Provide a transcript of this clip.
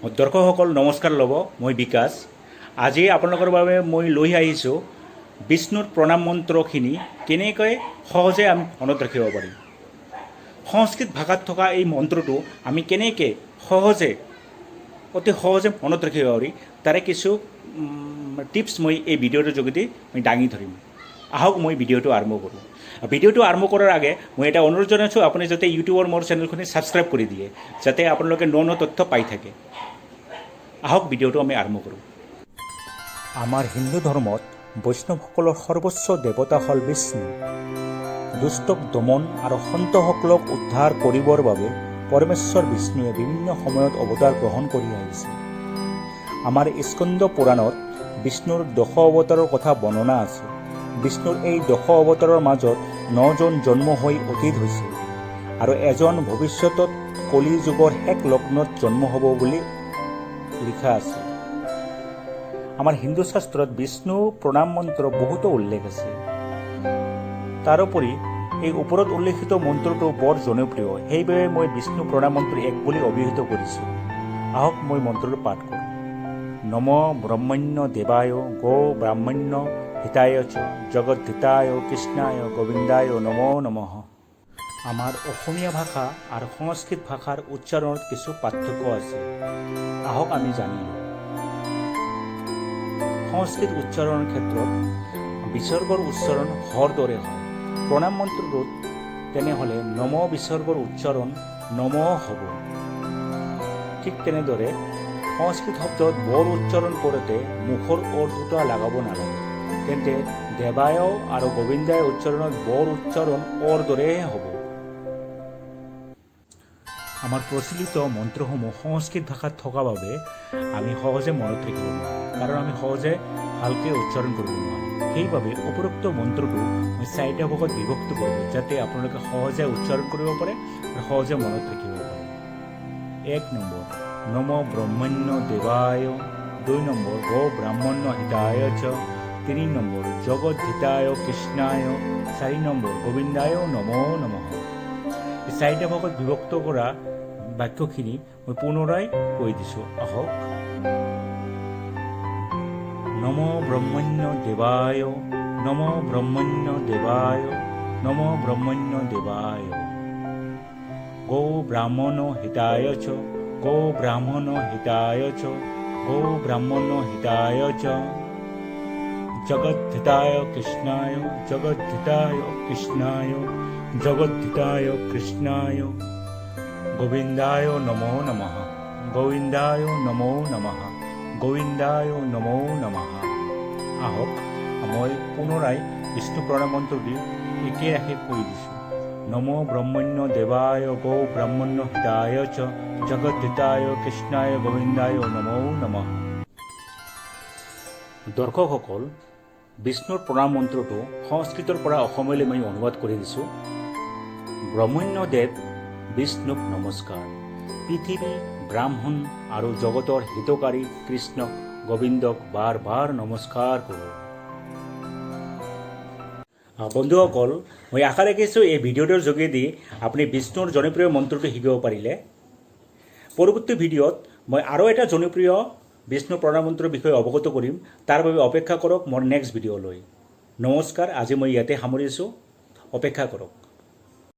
দৰ্শকসকল, নমস্কাৰ ল'ব। মই বিকাশ। আজি আপোনালোকৰ বাবে মই লৈ আহিছোঁ বিষ্ণুৰ প্ৰণাম মন্ত্ৰখিনি কেনেকৈ সহজে আমি মনত ৰাখিব পাৰিম। সংস্কৃত ভাষাত থকা এই মন্ত্ৰটো আমি কেনেকৈ সহজে, অতি সহজে মনত ৰাখিব পাৰি, তাৰে কিছু টিপছ মই এই ভিডিঅ'টোৰ যোগেদি মই দাঙি ধৰিম। আহক, মই ভিডিঅ'টো আৰম্ভ কৰোঁ। ভিডিঅ'টো আৰম্ভ কৰাৰ আগে মই এটা অনুৰোধ জনাইছোঁ, আপুনি যাতে ইউটিউবৰ মোৰ চেনেলখনি ছাবস্ক্ৰাইব কৰি দিয়ে, যাতে আপোনালোকে ন ন তথ্য পাই থাকে। আহক, ভিডিঅ'টো আমি আৰম্ভ কৰোঁ। আমাৰ হিন্দু ধৰ্মত বৈষ্ণৱসকলৰ সৰ্বোচ্চ দেৱতা হ'ল বিষ্ণু। দুষ্টক দমন আৰু সন্তসকলক উদ্ধাৰ কৰিবৰ বাবে পৰমেশ্বৰ বিষ্ণুৱে বিভিন্ন সময়ত অৱতাৰ গ্ৰহণ কৰি আহিছে। আমাৰ স্কন্দ পুৰাণত বিষ্ণুৰ দশ অৱতাৰৰ কথা বৰ্ণনা আছে। বিষ্ণুৰ এই দশ অৱতাৰৰ মাজত নজন জন্ম হৈ অতীত হৈছে আৰু এজন ভৱিষ্যতত কলি যুগৰ শেষ লগ্নত জন্ম হ'ব বুলি লিখা আছে। আমাৰ হিন্দু শাস্ত্ৰত বিষ্ণু প্ৰণাম মন্ত্ৰ বহুতো উল্লেখ আছে। তাৰোপৰি এই ওপৰত উল্লেখিত মন্ত্ৰটো বৰ জনপ্ৰিয়, সেইবাবে মই বিষ্ণু প্ৰণাম মন্ত্ৰ এক বুলি অভিহিত কৰিছোঁ। আহক, মই মন্ত্ৰটো পাঠ কৰোঁ। নম ব্ৰহ্মণ্য দেৱায় গো ব্ৰাহ্মণ্য হিতায় চ জগদ্ধিতায় কৃষ্ণায় গোবিন্দায় নমো নমঃ। আমাৰ অসমীয়া ভাষা আৰু সংস্কৃত ভাষাৰ উচ্চাৰণত কিছু পাৰ্থক্য আছে। আহক, আমি জানিলোঁ। সংস্কৃত উচ্চাৰণৰ ক্ষেত্ৰত বিসৰ্গৰ উচ্চাৰণ হৰ দৰে হয় প্ৰণাম মন্ত্ৰটোত। তেনেহ'লে নম বিসৰ্গৰ উচ্চাৰণ নম হ'ব। ঠিক তেনেদৰে সংস্কৃত শব্দত বৰ উচ্চাৰণ কৰোঁতে মুখৰ ওঁঠ দুটা লগাব নালাগে। তেন্তে দেৱায় আৰু গোবিন্দায় উচ্চাৰণত বৰ উচ্চাৰণ অৰ দৰেহে হ'ব। আমাৰ প্ৰচলিত মন্ত্ৰসমূহ সংস্কৃত ভাষাত থকা বাবে আমি সহজে মনত ৰাখিব নোৱাৰোঁ, কাৰণ আমি সহজে ভালকৈ উচ্চাৰণ কৰিব নোৱাৰোঁ। সেইবাবে উপৰোক্ত মন্ত্ৰটো মই চাৰিটা ভাগত বিভক্ত কৰিলোঁ, যাতে আপোনালোকে সহজে উচ্চাৰণ কৰিব পাৰে আৰু সহজে মনত ৰাখিব পাৰে। এক নম্বৰ, নম ব্ৰহ্মণ্য দেৱায়। দুই নম্বৰ, গো ব্ৰাহ্মণ্য হিতায় চ। তিনি নম্বৰ, জগত হিতায় কৃষ্ণায়। চাৰি নম্বৰ, গোবিন্দায় নমো নমঃ। এই চাৰিটা ভাগত বিভক্ত কৰা বাক্যখিনি মই পুনৰাই কৈ দিছোঁ। আহক। নম ব্ৰহ্মণ্য দেৱায়, নম ব্ৰহ্মণ্য দেৱায়, নম ব্ৰহ্মণ্য দেৱায়। গো ব্ৰাহ্মণ হিতায় চ, গো ব্ৰাহ্মণ হিতায় চ, গো ব্ৰাহ্মণ হিতায় চ। জগদ্ধিতায় কৃষ্ণায়, জগদ্ধিতায় কৃষ্ণায়, জগদ্ধিতায় কৃষ্ণায়। গোবিন্দায় নমো নমঃ, গোবিন্দায় নমো নমঃ, গোবিন্দায় নমো নমঃ। আহক, মই পুনৰাই বিষ্ণু প্ৰণাম মন্ত্ৰটি একেৰাহে কৈ দিছোঁ। নম ব্ৰহ্মণ্য দেৱায় গো ব্ৰাহ্মণ্য হিতায় চ জগদ্ধিতায় কৃষ্ণায় গোবিন্দায় নমো নমঃ। দৰ্শকসকল, বিষ্ণুৰ প্ৰণাম মন্ত্ৰটো সংস্কৃতৰ পৰা অসমীয়ালৈ মই অনুবাদ কৰি দিছোঁ। ব্ৰহ্মণ্য দেৱ বিষ্ণুক নমস্কাৰ। পৃথিৱী, ব্ৰাহ্মণ আৰু জগতৰ হিতকাৰী কৃষ্ণক, গোবিন্দক বাৰ বাৰ নমস্কাৰ কৰোঁ। বন্ধুসকল, মই আশা ৰাখিছোঁ, এই ভিডিঅ'টোৰ যোগেদি আপুনি বিষ্ণুৰ জনপ্ৰিয় মন্ত্ৰটো শিকিব পাৰিলে। পৰৱৰ্তী ভিডিঅ'ত মই আৰু এটা জনপ্ৰিয় বিষ্ণু প্ৰণাম মন্ত্ৰৰ বিষয়ে অৱগত কৰিম। তাৰ বাবে অপেক্ষা কৰক মোৰ নেক্সট ভিডিঅ'লৈ। নমস্কাৰ, আজি মই ইয়াতে সামৰিছোঁ। অপেক্ষা কৰক।